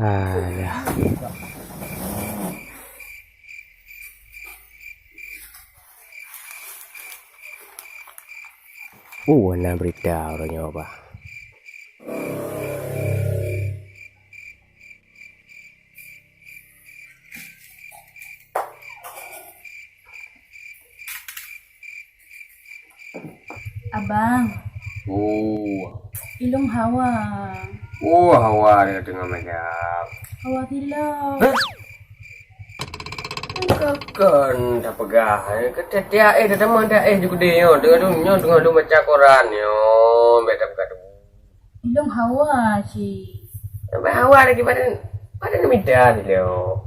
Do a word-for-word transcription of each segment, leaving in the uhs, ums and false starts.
Alah. Uh, na berita uroe nyoe bah. Abang. Oh. Ilong hawa. Oh, hawa dia tengah macam. Hawa gila. Hah? Kakon tak peugah, eh. Kata tiap eh, dah teman dah eh, juga dia, nyoe. Tengah tu, nyoe tengah tu baca koran, nyoe. Biar tak peugah tu. Ilong hawa cit. Sampai hawa lagi pada, pada nak mita ni leo.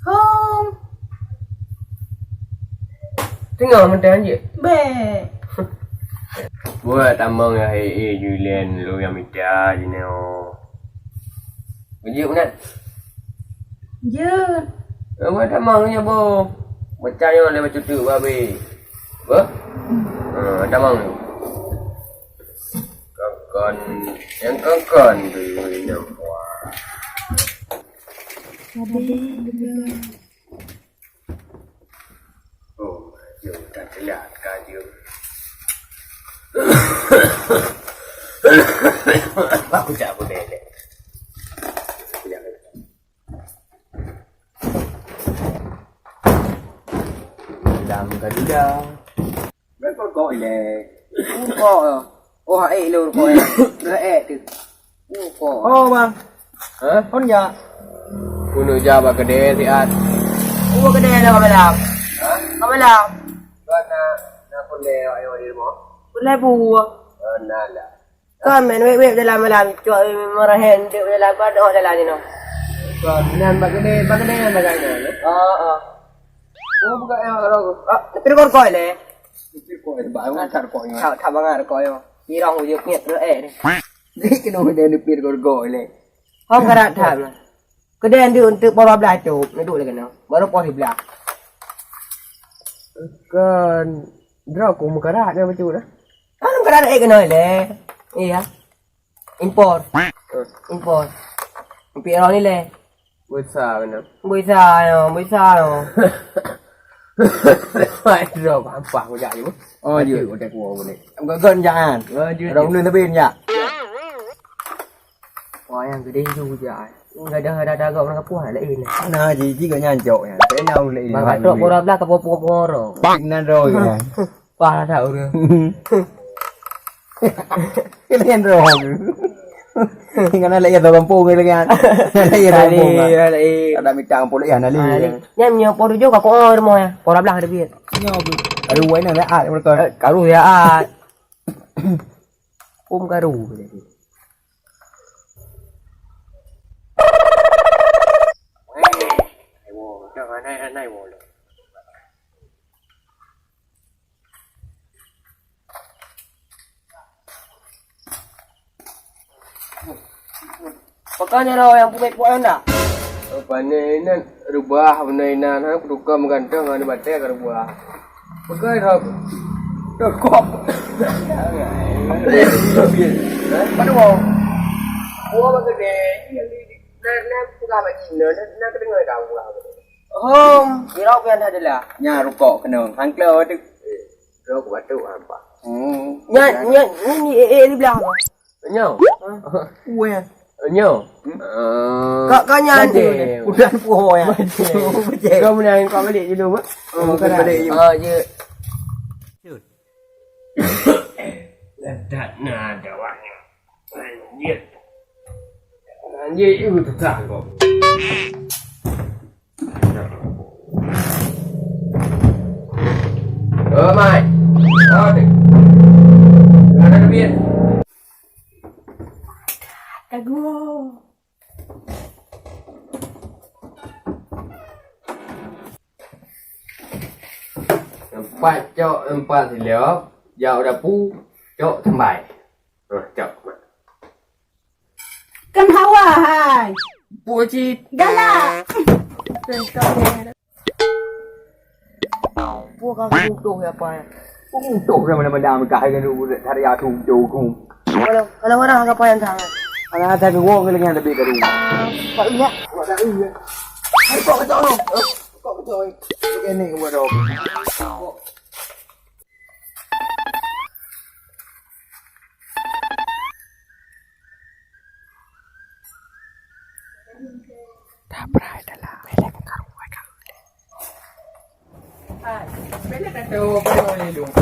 Hom. Tengah mita je. Bek. Buat tamong ya, eh, eh, Julian, lu yang mita je ni, oh. Beujeuet beuna. Jeuet. Buat tamong ya, bo. Percaya le bacut tu, babi. Bo? Ha, tamong tu. Kakon, nyang kakon tu inong kuah. Jadi, oh, jom tak telat ka jom. Aku tak boleh deh. Aku jangan. Dalam gaduda. Rokok ilèe. Rokok. Oh, hai lôn rokok ilèe. Rokok tu. Rokok. Oh, bang. Hah? Kon jak? Keuneuk jak bak keudè siat. Oh, bak keudè dah malam. Hah? Malam. Kon na, na peureulèe awak nyoe di rumoh? Peureulèe buah. Oh, na lah. Kan main web-web dalam malam, cok marahen dek dalam, padahal dalam ni noh. Kon nan bak keudè, bak keudè nan dalam ni. Ah, ah. Oh, buka ya, kalau aku. Ah, tapi rokok ilèe. Tapi rokok ilèe, bang, tak rokok ni. Tak, tak bangat rokok ni. Pirang je, punya terus eh ni. Ni kena udah dipir rokok ilèe. Hong karat that lah. Keudè ndeuk untuk poh dua belas tu, ndeuk lagi kena. Baru poh dua belas. Kan, drop ku muka dah, dah baca dah. Kan muka dah, eh, kena ilèe. Iya. Impor. Eh. Impor. Impor orang ilèe. Besar kena. Besar yo, besar yo. Wah, drop, gampang ku jak je. Oh, ya. Ada hotel kuah boleh. Bukan kon jangan. Oh, ya. Orang ulun tapi jak. Wah, yang gede juga. Enggak ada, ada, ada agak orang kapuh lain. Mana haji, ji gak nyancok ya. Saya nak ulun lain. Bang Atok pura belah ke popo pengoro. Bang Nando ya. Wah, tak urus. Kalian roh. Dengan anak ya dalam pung kalian. Anak ya dalam pung. Ada mitang pulih ya nali. Nyam nyopo tujuh ka ko rumah ya. Pura belah ada biar. Nyopo. Aduh, wai nak laat mereka. Karu ya. Pum karu. Makanya lo yang punya puan dah. Pane inan rubah benda inan ha, kutuka meugantoh ngon batèe ka rubah. Peugah roh. Rokok. Mana mau? Buah bak gede. Na, na peugah bak jinoe, na, na kedengar kamu peugah bak jinoe. Hom, irau pian adalah. Nya rukok kena. Hangklo tu. Eh, rukok batuk apa? Hmm. Nya, nya, ni, ni, eh, eh, di belah. Nyo. Hah? Weh. Nyo. Hmm? Eh, Kak, kak nyan. Bajé. Udah puho ya. Bajé. Bajé. Kau menang kau balik dulu, Mak. Oh, kau balik. Ah, je. Ledak nada wahnya. Anjir. Anjir, itu tetap kau. Oh, mai. Oh, ni. Ada duit. Kagu. Empat cok, empat silop, jak u dapu, cok sembai. Nah, cok. Kan hawa hai. Bucit. Galak. Buah kau untung ya, Pai. Untung sama-sama dah mekah dengan udah hari aku untung. Kalau, kalau orang apa yang tangan? Anak ada ke wong lagi ada beda rumah. Tak ingat. Awak tak ingat. Hai, kok kacau tu? Kok kacau? Ini buat dong. Dah berai dalam. Melek karu, karu. Hai, bila kata orang ni dong?